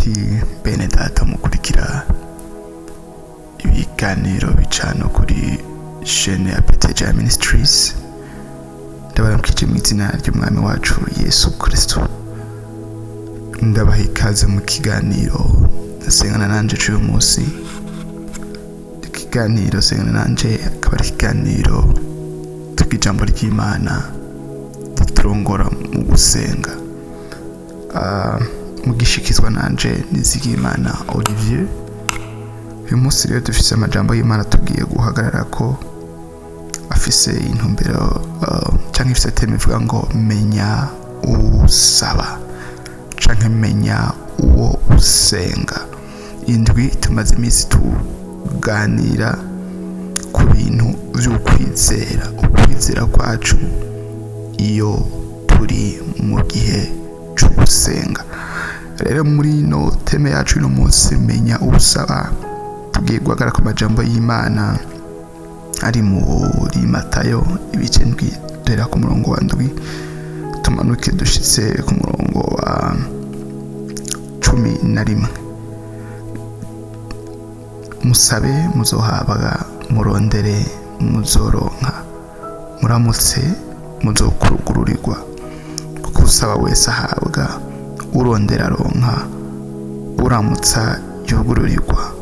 Nshuti bene data mukurikira ibiganiro bicano kuri chaîne ya PTJ Ministries, ndabaramukije mu izina ry'umwami wacu Yesu Kristo. Ndabaha ikaze mu kiganiro Sengana Nanje c'uyu munsi. Ikiganiro Sengana Nanje akaba ari ikiganiro tw'ijambo ry'Imana riturongora mu gusenga. Mugishikizwa nanje Nizigimana Olivier. Uyu munsi rero dufise amajambo y'Imana tugiye guhagarara ko afise intumbero canke ifise thème ivuga ngo "Menya usaba" canke "Menya uwo usenga". Indwi tumaze iminsi tuganira ku bintu vy'ukwizera, ukwizera kwacu iyo turi mu gihe co gusenga. Rero muri ino thème yacu uno munsi, "Menya usaba", tugiye guhagarara ku majambo y'Imana ari muri Matayo ibice 7, duhera ku murongo wa 7 tumanuke dushitse ku murongo wa 11. Musabe muzohabwa, murondere muzoronka, muramutse muzokugururirwa, kuko usaba wese ahabwa, urondera aronka, uramutsa yugururirwa.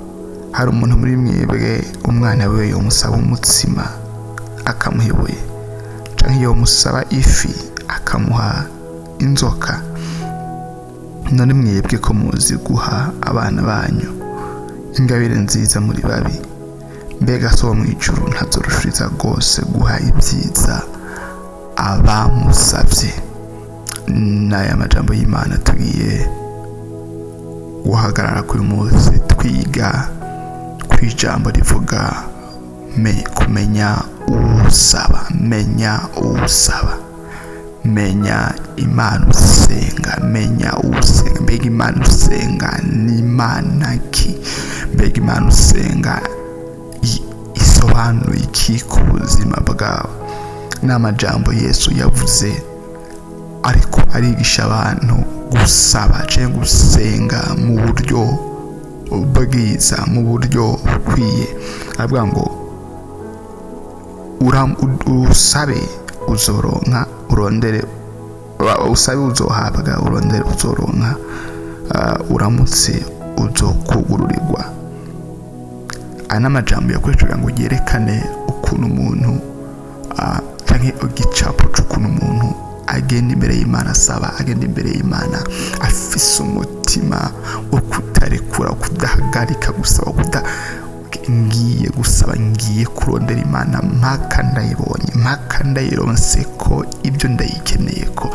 Hari umuntu muri mwebwe umwana we yomusaba umutsima akamuha ibuye, canke yomusaba ifi akamuha inzoka? None mwebwe ko muzi guha abana banyu ingabire nziza muri babi, mbega so wo mw'ijuru ntazorushiriza rwose guha ibyiza abamusavye? N'aya majambo y'Imana tugiye guhagarara kuri munsi twiga ku ijambo rivuga kumenya usaba. Menya usaba, menya Imana usenga, menya usenga. Mbega Imana usenga ni Imana ki? Mbega Imana usenga isobanuye iki ku buzima bwawe? Ni amajambo Yesu yavuze ariko arigisha abantu gusaba cyangwa gusenga mu buryo bwiza, mu buryo bukwiye. Aravuga ngo usabe uzoronka, urondere, usabe uzohabwa, urondere uzoronka, uramutse uzokugururirwa. Aya ni amajambo yakoresheje kugira ngo yerekane ukuntu umuntu canke igicapo c'ukuntu umuntu agenda imbere y'Imana asaba, agenda imbere y'Imana afise umutima wo kutarekura, kudahagarika gusaba, kuda ngiye gusaba, ngiye kurondera Imana mpaka ndayibonye, mpaka ndayironse, ko ibyo ndayikeneye, ko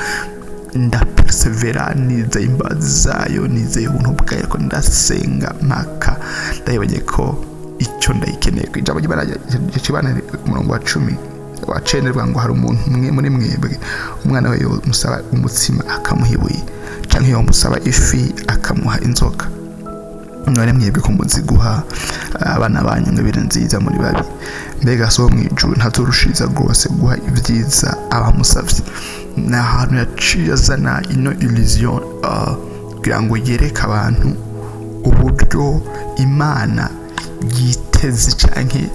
ndapersevera, nizeye imbabazi zayo, nizeye ubuntu bwayo, ko ndasenga mpaka ndayibonye, ko icyo ndayikeneye. Ku ijambo ry'Imana ry'Imana ku murongo wa 10 wa 9 rivuga ngo hari umuntu umwe muri mwebwe umwana we yomusaba umutsima akamuha ibuye, canke yomusaba ifi akamuha inzoka? None mwebwe ko muzi guha abana banyu ingabire nziza muri babi, mbega so wo mw'ijuru ntazorushiriza rwose guha ibyiza abamusavye? Ni ahantu yaciye azana ino illusion kugira ngo yereke abantu uburyo Imana yiteze canke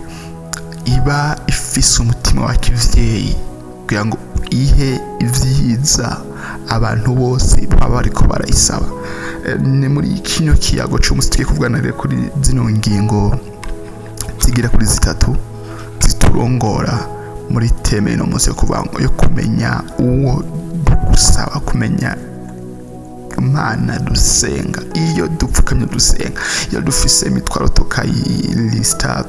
iba ifise umutima wa kivyeyi kugira ngo ihe ivyiza abantu bose baba bariko barayisaba. Ni muri kino kiyago c'umunsi tugiye kuvugana rero kuri zino ngingo zigera kuri zitatu ziturongora muri thème ino munsi yo kuvuga ngo yo kumenya uwo gusaba, kumenya Imana dusenga. Iyo dupfukamye dusenga, iyo dufise imitwaro tukayilisita,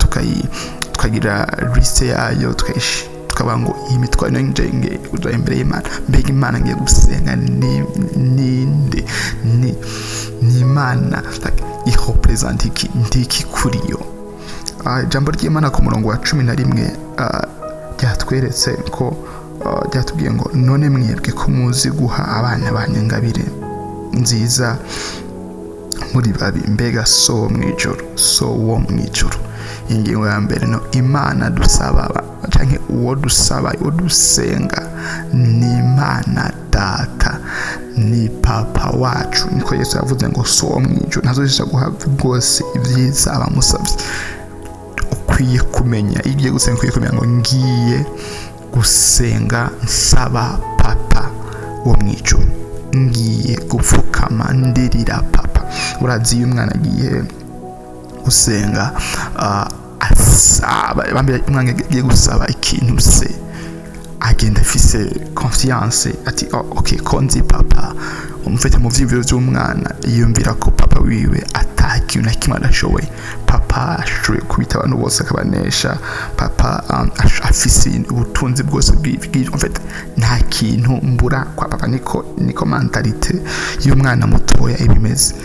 tukagira liste yayo, tukavuga ngo iyi mitwaro niyo nje ngiye kuja imbere y'Imana. Mbega Imana ngiye gusenga ni ninde? Ni Imana like, irepresenta iki? Ndiki kuri yo? Ijambo ry'Imana ku murongo wa 11 ryatweretse ko ryatubwiye ngo none mwebwe ko muzi guha abana banyu ingabire nziza muri babi, mbega so wo mw'ijuru, so wo mw'ijuru. Ingingo ya mbere no Imana dusaba canke uwo dusaba, uwo dusenga ni Imana Data, ni Papa wacu. Niko Yesu. Yesu yavuze ngo so wo mu ijuru ntazoshisha guha rwose ibyiza abamusabye. Ukwiye kumenya iyo ugiye gusenga, ukwiye kumenya ngo ngiye gusenga nsaba Papa wo mu ijuru, ngiye gupfukama ndirira Papa. Urazi, iyo umwana agiye gusenga, asaba, bambe umwana agiye gusaba ikintu, se agenda afise confiance ati: "Oh, okay, ko nzi papa." Umufite mu vyiyumviro vy'umwana, yiyumvira ko papa wiwe ata kintu na kimwe adashoboye. Papa ashoboye kubita abantu bose akabanesha. Papa afise ubutunzi bwose en fait nta kintu mbura kwa papa. Niko mentalité y'umwana mutoya iba imeze.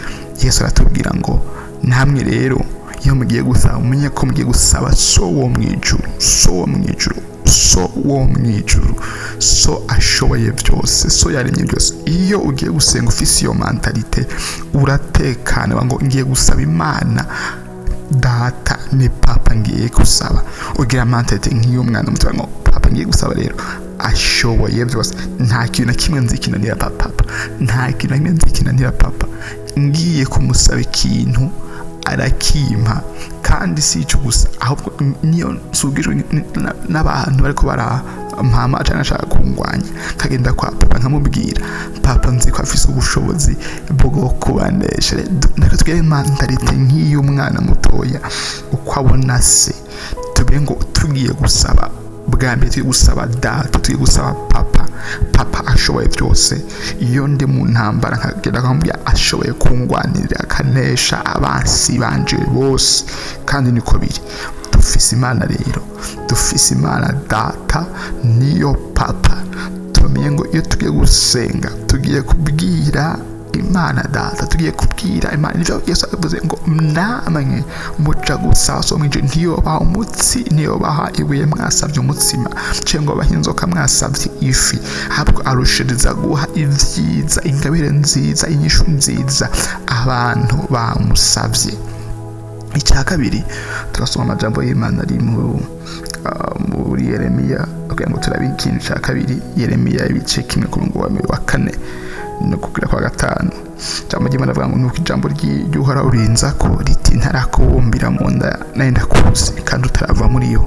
Yesu aratubwira ngo namwe rero iyo mugiye gusaba, mumenye ko mugiye gusaba So wo mu ijuru, So wo mu ijuru, So wo mu ijuru, So ashoboye byose, So yaremye byose. Iyo ugiye gusenga ufise iyo mentalité, uratekana ngo ngiye gusaba Imana Data, ni Papa ngiye gusaba. Ugira mentalité nk'iy'umwana muto ngo Papa ngiye gusaba rero ashoboye byose, nta kintu na kimwe nzi kinanira papa, nta kintu na kimwe nzi kinanira papa. Ngiye kumusaba ikintu arakimpa. Kandi si icyo gusa, ahubwo niyo nsubwijwe n'abantu bariko barampama cyangwa ashaka kungwanya, nkagenda kwa papa nkamubwira, papa nzi ko afise ubushobozi bwo kubanesha. Reka tugire mentalité nk'iy'umwana mutoya, uko abona se. Tubwire ngo tugiye gusaba bwa mbere, tugiye gusaba Data, tugiye gusaba Papa. Papa ashoboye byose. Iyo ndi mu ntambara nkagenda nkamubwira, ashoboye kungwanirira akanesha abansi banje bose. Kandi niko biri. Dufise Imana rero, dufise Imana Data, niyo Papa. Tumenye ngo iyo tugiye gusenga, tugiye kubwira Imana Data, tugiye kubwira Imana. Nivyo Yesu yavuze ngo namwe muja gusaba So mw'ijuru, ntiyobaha umutsi, ntiyobaha ibuye mwasavye umutsima, cyangwa ngo bahe inzoka mwasavye ifi. Ahubwo arushiriza guha ivyiza, ingabire nziza, inyishu nziza abantu bamusavye. Icya kabiri, turasoma amajambo y'Imana ari muri Yeremiya kugira ngo turabe ikintu cya kabiri. Yeremiya ibice 1 ku murongo wa mbere, wa kane no kugira kwa gatanu. Ijambo ry'Imana avuga ngo: "Nuko ijambo ry'Uhoraho rinza ko riti: ntarakubumbira mu nda nari ndakuzi, kandi utarava muri yo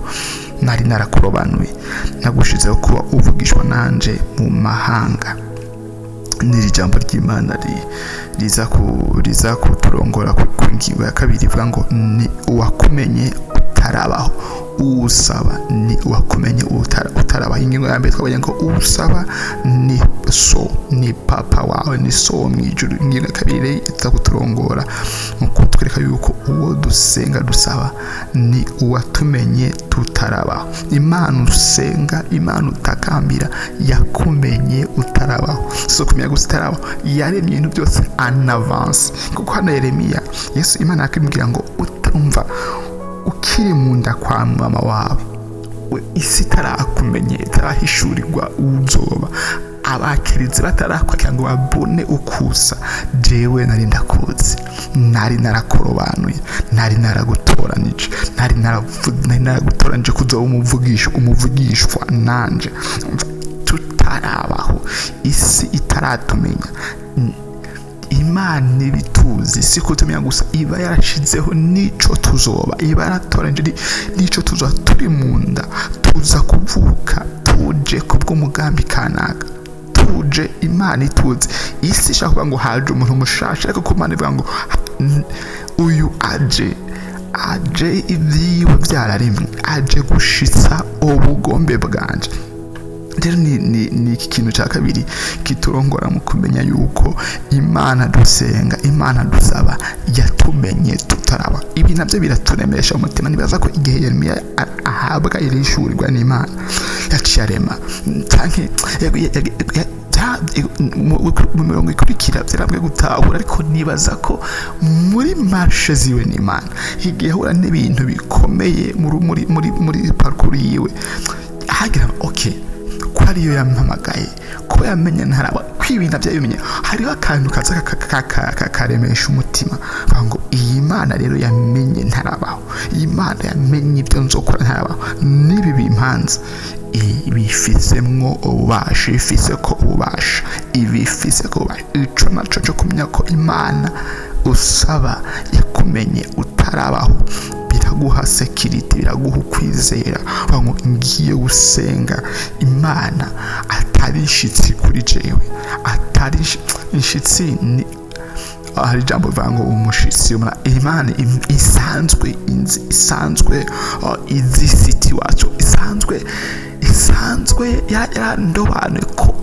nari narakurobanuye, nagushizeho kuba uvugishwa nanje mu mahanga." N'iri jambo ry'Imana riza kuturongora ku ngingo ya kabiri ivuga ngo ni uwakumenye utarabaho. Usaba ni uwakumenye utarabaho. Ingingo ya mbere twabonye ngo usaba ni so, ni papa wawe, ni so wo mu ijuru. Ingingo ya kabiri rero iza kuturongora mu kutwereka yuko uwo dusenga, dusaba, ni uwatumenye tutarabaho. Imana usenga, Imana utakambira, yakumenye utarabaho. Si kumenya gusa utarabaho, yaremye ibintu byose en avance. Kuko hano Yeremiya, Yesu, Imana yakimubwira ngo utumva ukiri mu nda kwa mama wawe, isi itarakumenye, itarahishurirwa uzoba, abakirizi batarakwakira ngo babone ukusa, jewe nari ndakuzi, nari narakurobanuye, nari naragutoranije, nari naragutoranije kuzoba umuvugisha, umuvugishwa nanje tutarabaho, isi itaratumenya. Imana ibituzi, si kutumenya gusa, iba yarashizeho n'ico tuzoba, iba yaratoranije n'ico tuzoba turi mu nda. Tuza kuvuka tuje kubw'umugambi kanaka, tuje Imana ituzi. Isi ishaka kuvuga ngo haje umuntu mushasha, ariko ku Mana ivuga ngo uyu aje ibyiwe byararemwe, aje gushitsa ubugombe bwanje. Rero ni iki kintu cya kabiri kiturongora mu kumenya yuko Imana dusenga, Imana dusaba, yatumenye tutaraba. Ibi nabyo biraturemesha umutima. Nibaza ko igihe Yeremiya ahabwa irishurirwa n'Imana, yaciye arema canke mu mirongo ikurikira byarabwe gutahura. Ariko nibaza ko muri marche ziwe n'Imana, igihe ahura n'ibintu bikomeye muri parcours yiwe, hagira okay ko ariyo yampamagaye, ko yamenye ntaraba, ko ibintu byabimenye, hariho akantu kaza kakaremesha umutima. Bavuga ngo iyi Mana rero yamenye ntarabaho, iyi Mana yamenye ibyo nzokora ntarabaho, n'ibi bimpanze. Ibifisemwo ububasha, ifise ko ububasha, ibifise ko ububasha. Ico naco co kumenya ko Imana usaba yakumenye utarabaho biraguha sécurité, biraguha ukwizera. Uvuga ngo ngiye gusenga Imana atari inshitsi kuri jewe, atari inshitsi. Ni hari ijambo rivuga ngo umushitsi. Imana isanzwe inzi, isanzwe izi situation, isanzwe yarandobanuye ko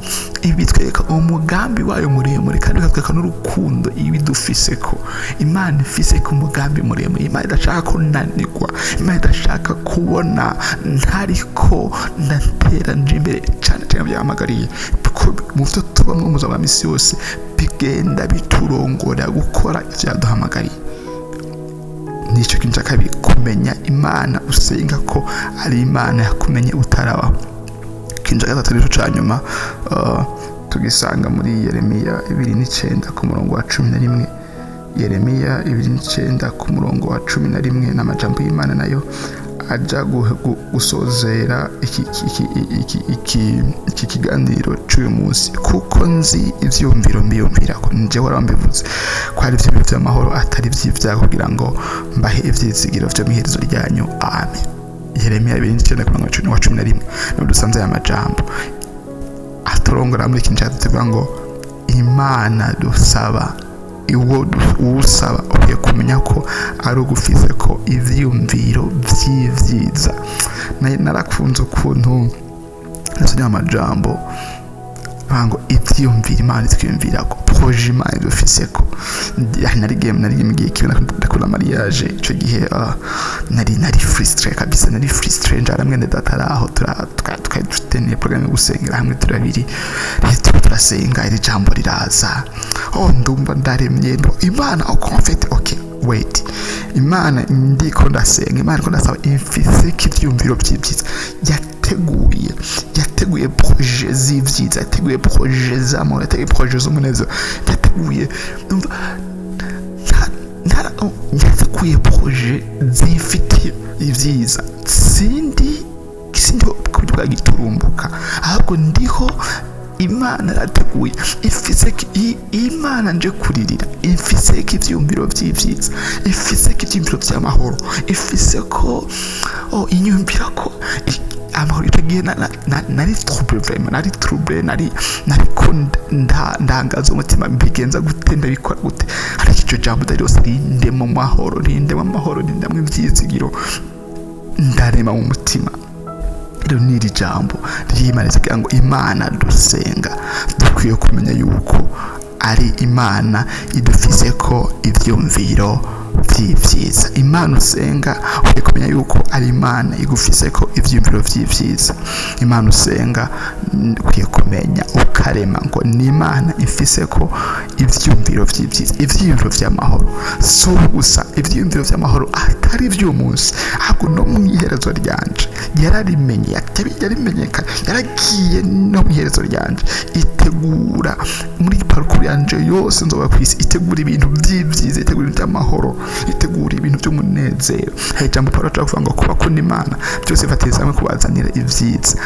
ibi bitwereka umugambi wayo muremure, kandi bikatwereka n'urukundo ibi dufise, ko Imana ifise ko umugambi muremure. Imana idashaka ko nanigwa, Imana idashaka kubona ntariko ndatera nje imbere cyane cyane byahamagariye ko mu byo tubamo mu buzima bwa misi yose bigenda biturongora gukora ivyo yaduhamagariye. Nicyo kintu cya kabiri, kumenya Imana usenga ko ari Imana yakumenye utarabaho. Ikintu cya gatatu rero cya nyuma, tugisanga muri Yeremiya 29 ku murongo wa 11. Yeremiya 29 ku murongo wa 11, n'amajambo y'Imana nayo aja gusozera iki kiganiro cy'uyu munsi. Kuko nzi ivyumviro mbiyumvira ko nje warambivuze ko ari ivyumviro vy'amahoro atari ivy'ivyago, kugira ngo mbahe ivyizigiro vyo mw'iherezo ryanyu. Amen. Yeremiya 29 ku murongo wa 11 niho dusanze aya majambo aturongora muri iki nshatse tuvuga ngo Imana dusaba, uwo usaba ukwiye kumenya ko ari ugufise ko ivyiyumviro vy'ivyiza. Narakunze ukuntu nasomye amajambo ngo ivyiyumviro Imana itwiyumvira ko, projet Imana idufise ko. Narigiye mu gihe kimwe ndakora mariage. Ico gihe nari frustré kabisa, nari frustré. Njara mwene data araho, twari dufitaniye programme yo gusengera hamwe turabiri. Rero turiko turasenga, iri jambo riraza. Oh, ndumva ndaremye. Imana, oh, en fait, okay, wait, Imana ndiko ndasenga, Imana ndiko ndasaba imfise ko ivyumviro vy'ivyiza. Yateguye projet z'ivyiza, yateguye projet z'amahoro, yateguye projet z'umunezero, yateguye, ndumva oh, yateguye projet zifitiye ivyiza. Sindiho ku buryo bwa giturumbuka, ahubwo ndiho Imana yarateguye ifise Imana nje kuririra ifise ko ivyumviro vy'ivyiza, ifise ko ivyumviro vy'amahoro, ifise ko, oh, inyumvira ko amahoro. Icyo gihe nari troublé, vraiment nari troublé, nariko ndangaza umutima: mbigenza gute? Ndabikora gute? Ariko iryo jambo ryose rindemo amahoro, rindemo amahoro, rindemo ivyizigiro, ndarema mu mutima. Rero ni iri jambo ry'Imana rivuga ngo Imana dusenga dukwiye kumenya yuko ari Imana idufise ko ivyumviro vy'ivyiza. Imana usenga ukwiye kumenya yuko ari Imana igufise ko ivyumviro vy'ivyiza. Imana usenga ukwiye kumenya ukarema ngo ni Imana ifise ko ivyumviro vy'ivyiza, ivyiyumviro vy'amahoro. Si ubu gusa, ivyiyumviro vy'amahoro atari ivy'umunsi, ahubwo no mu iherezo ryanje. Yararimenye, yarimenye kare, yaragiye no mu iherezo ryanje, itegura muri parcours yanje yose nzoba ku isi, itegura ibintu vy'ivyiza, itegura ibintu by'amahoro, itegura ibintu by'umunezero. Hari ijambo Paul ashobora kuvuga ngo kuba akunda Imana byose bifatiriza hamwe kubazanira ivyiza.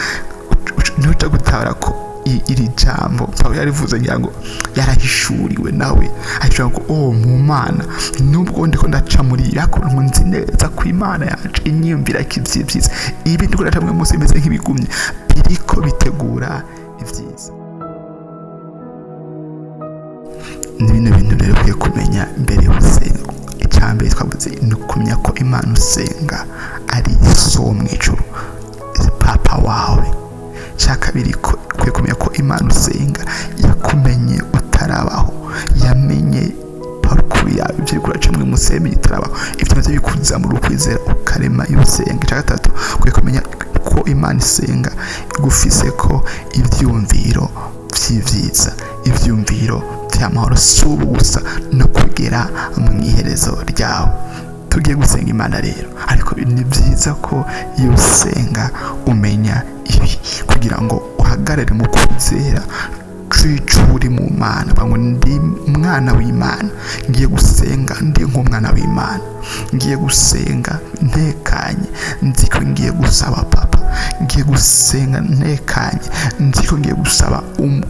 Ntuca gutara ko iri jambo Pawulo yarivuze, ngira ngo yarahishuriwe nawe, ahishura ngo oh, mu Mana nubwo ndiko ndaca muri ibi, ariko ngo nzi neza ko Imana yacu inyiyumvira ko ivy'ivyiza. Ibi ndiko ndaca muri munsi bimeze nk'ibigumye, biriko bitegura ivyiza. Ni bino bintu rero ukwiye kumenya mbere yo gusenga. Icya mbere twavuze ni ukumenya ko Imana usenga ari So wo mu ijuru, papa wawe. Icya kabiri, ko ukwiye kumenya ko Imana usenga yakumenye utarabaho, yamenye parcours yawe, ibyo uriko uracamwo umunsi utarabaho. Ibyo navyo bikuzamura ukwizera, ukarema iyo usenga. Icya gatatu, ukwiye kumenya ko Imana isenga igufise ko ivyumviro vy'ivyiza, ivyumviro vy'amahoro, si ubu gusa, no kugera mu iherezo ryawe. Tugiye gusenga Imana rero, ariko ni byiza ko iyo usenga umenya ibi kugira ngo uhagarare mu kwizera uri mu Mana. Bavuga ngo ndi umwana w'Imana, ngiye gusenga ndi nk'umwana w'Imana, ngiye gusenga ntekanye, nzi ko ngiye gusaba papa. Ngiye gusenga ntekanye, nzi ko ngiye gusaba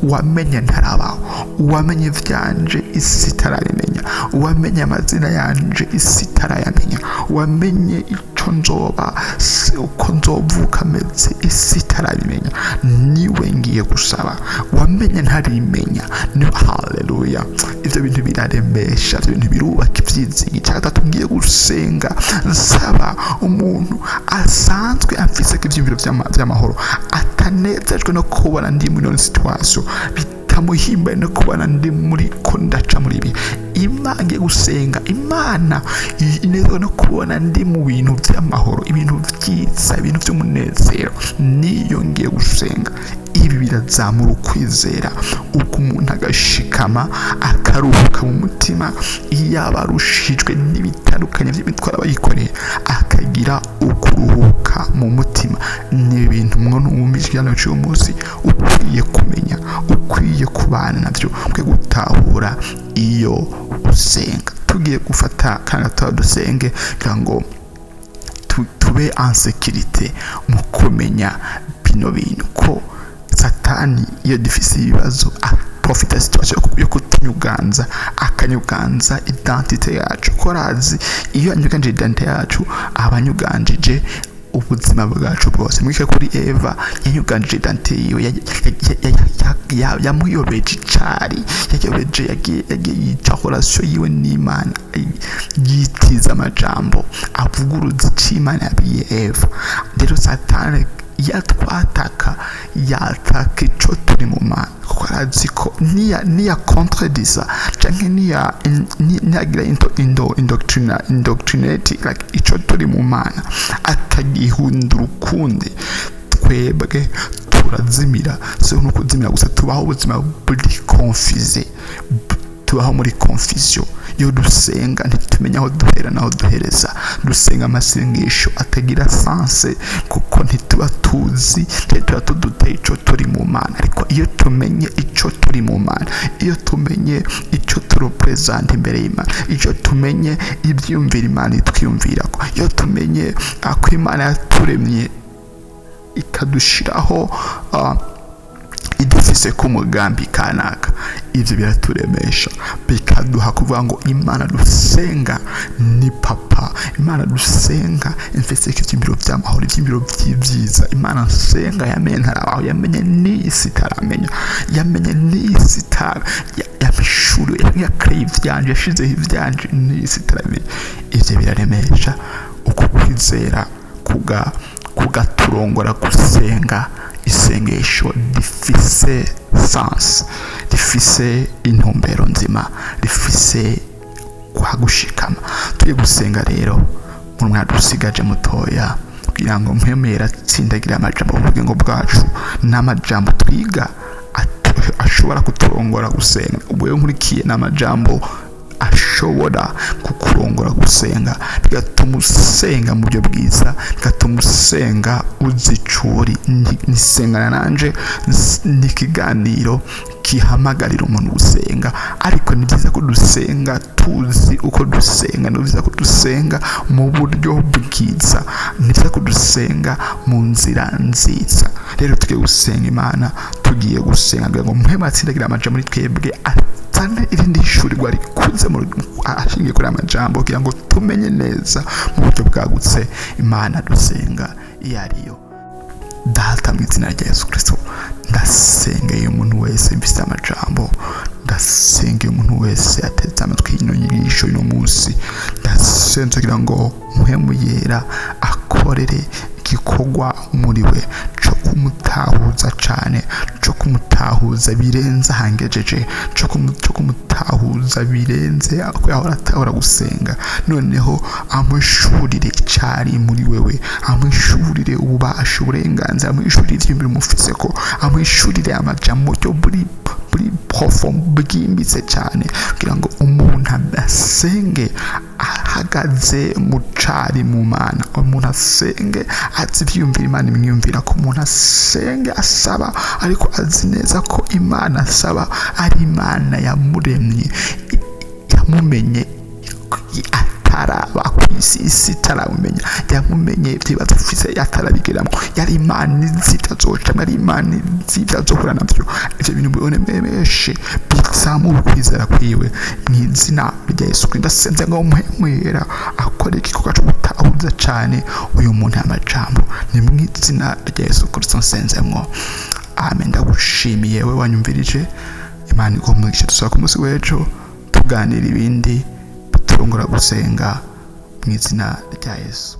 uwamenye ntarabaho, uwamenye ivyanje isi itarabimenya, uwamenye amazina yanje isi itarayamenya, uwamenye ico nzoba, uko nzovuka meze isi itarabimenya, niwe ngiye gusaba, wamenye ntarimenya. Ni haleluya! Ivyo bintu biraremesha, ivyo bintu birubaka ivyizigi. Icya gatatu, ngiye gusenga nsaba umuntu asanzwe amfiseko ivyiyumviro vy'amahoro, atanezejwe no kubona ndi muri iyo situation, bitamuhimbaye no kubona ndi muri ko ndaca muri ibi. Imana ngiye gusenga, Imana inezezwa no kubona ndi mu bintu by'amahoro, ibintu byiza, ibintu by'umunezero, niyo ngiye gusenga. Ibi birazamura ukwizera, uko umuntu agashikama, akaruhuka mu mutima. Iyo aba arushijwe n'ibitandukanye by'imitwaro aba yikoreye, akagira ukuruhuka mu mutima. Ni ibintu mwo wumva ikiganiro cy'uyu munsi ukwiye kumenya, ukwiye kubana nabyo, ukwiye gutahura iyo usenga. Tugiye gufata akanya gato dusenge kugira ngo tube en sécurité mu kumenya bino bintu, ko Satani iyo dufise ibibazo aprofita situation yo kutunyuganza, akanyuganza identité yacu, ko arazi iyo anyuganije identité yacu aba anyuganjije ubuzima bwacu bwose. Mwike kuri Eva, yanyuganjije identité yiwe, yamuyobeje icari, yayobeje, yagiye yica relation yiwe n'Imana, yitiza amajambo avuguruza ico Imana yabwiye Eva. Rero Satani yatwataka, yataka ico turi mu Mana, kuko arazi ko niya contredisa canke niyagira indoctrinate like ico turi mu Mana, akagihundura ukundi, twebwe turazimira. Si no kuzimira gusa, tubaho ubuzima buri confusé, tubaho muri confusion. Iyo dusenga ntitumenya aho duhera n'aho duhereza, dusenga amasengesho atagira sens, kuko ntituba tuzi, ntituba tuduteye ico turi mu Mana. Ariko iyo tumenye ico turi mu Mana, iyo tumenye ico turepresenta imbere y'Imana, iyo tumenye ibyiyumvira Imana itwiyumvirako, iyo tumenye ko Imana yaturemye ikadushiraho idufise ku mugambi kanaka, ivyo biraturemesha, bikaduha kuvuga ngo Imana dusenga ni papa, Imana dusenga imfise ivyiyumviro vy'amahoro, ivyiyumviro vy'ivyiza. Imana nsenga yamenye ntarabaho, yamenye n'isi itaramenya, yamenye n'isi itara yamishuriwe, yakreye ivyanje, yashizeho ivyanje n'isi itaramenya. Ivyo biraremesha uko kwizera kugaturongora gusenga isengesho rifise sens, rifise intumbero nzima, rifise kwagushikama. Turi gusenga rero mu mwanya dusigaje mutoya, kugira ngo mpwemera atsindagira amajambo mu bugingo bwacu, n'amajambo twiga ashobora kuturongora gusenga. Ubwo nkurikiye n'amajambo ashobora kukurongora gusenga, bigatuma usenga mu buryo bwiza, bigatuma usenga uzi icuri. Nisengana nanje ni ikiganiro gihamagarira umuntu gusenga, ariko ni byiza ko dusenga tuzi uko dusenga, ni byiza ko dusenga mu buryo bwiza, ni byiza ko dusenga mu nzira nziza. Rero tugiye gusenga Imana, tugiye gusenga kugira ngo mpwemu atsindagira amajambo muri twebwe, azane irindi hishurirwa rikuze ashingiye kuri aya majambo, kugira ngo tumenye neza mu buryo bwagutse Imana dusenga iyo ariyo. Data, mu izina rya Yesu Kirisito, ndasengeye umuntu wese mfise amajambo, ndasengeye umuntu wese ateze amatwi ino nyigisho ino munsi. Ndasenze kugira ngo Mpwemu Yera akorere igikorwa muri we co kumutahuza cane, co kumutahuza birenze ahangejeje, co kumutahuza birenze ako yahora atahora gusenga. Noneho amushurire icari muri wewe, amushurire ububasha, uburenganzira, amushurire ivyiyumviro umufise ko, amushurire amajambo yo buri profond, bwimbitse cyane, kugira ngo umuntu asenge ahagaze mu cari mu Mana, umuntu asenge azi ivyiyumvira Imana imwiyumvira ko, umuntu asenge asaba ariko azi neza ko Imana asaba ari Imana yamuremye, yamumenye. Ataraba ku isi, isi itaramumenya, yamumenye ibyo ufise atarabigeramo. Yari Imana izi ibyo azocamwo, yari Imana izi ibyo azohura navyo. Ivyo bintu bibone bizamura ukwizera kwiwe. Mu izina rya Yesu Kristo, ndasenze ngo Mpwemu Yera akore igikorwa cyo gutahuza cane uyu muntu amajambo. Ni mu izina rya Yesu Kristo nsenzemwo, amen. Ndagushimiye we wanyumvirije. Imana iguhe umugisha. Dusaba ku munsi w'ejo tuganira ibindi biturungura gusenga, mu izina rya Yesu.